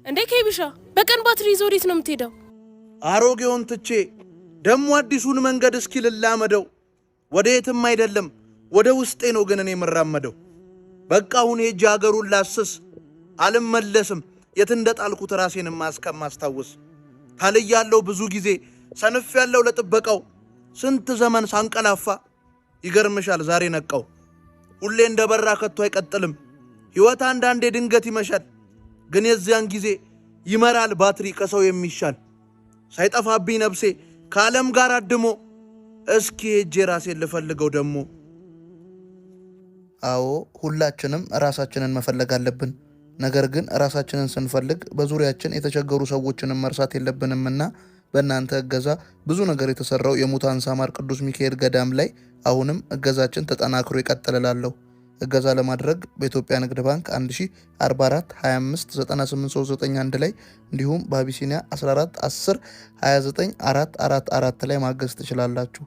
እንዴ ኬቢሻ፣ በቀን ባትሪ ይዞ ወዴት ነው የምትሄደው? አሮጌውን ትቼ ደሞ አዲሱን መንገድ እስኪ ልላመደው። ወደ የትም አይደለም፣ ወደ ውስጤ ነው ግን እኔ የምራመደው። በቃ አሁን ሄጄ አገሩን ላስስ፣ አልመለስም። የት እንደ ጣልኩት ራሴንም እስከማስታውስ ታልያለው። ብዙ ጊዜ ሰንፍ ያለው ለጥበቃው ስንት ዘመን ሳንቀላፋ ይገርምሻል ዛሬ ነቃው። ሁሌ እንደ በራ ከቶ አይቀጥልም። ሕይወት አንዳንዴ ድንገት ይመሻል፣ ግን የዚያን ጊዜ ይመራል ባትሪ ከሰው የሚሻል። ሳይጠፋብኝ ነፍሴ ከዓለም ጋር አድሞ እስኪ ሄጄ ራሴን ልፈልገው ደሞ። አዎ፣ ሁላችንም ራሳችንን መፈለግ አለብን። ነገር ግን ራሳችንን ስንፈልግ በዙሪያችን የተቸገሩ ሰዎችንም መርሳት የለብንምና በእናንተ እገዛ ብዙ ነገር የተሰራው የሙታን ሳማር ቅዱስ ሚካኤል ገዳም ላይ አሁንም እገዛችን ተጠናክሮ ይቀጥልላለሁ። እገዛ ለማድረግ በኢትዮጵያ ንግድ ባንክ 1044 25 98391 ላይ እንዲሁም በአቢሲኒያ 14 10 29 444 ላይ ማገዝ ትችላላችሁ።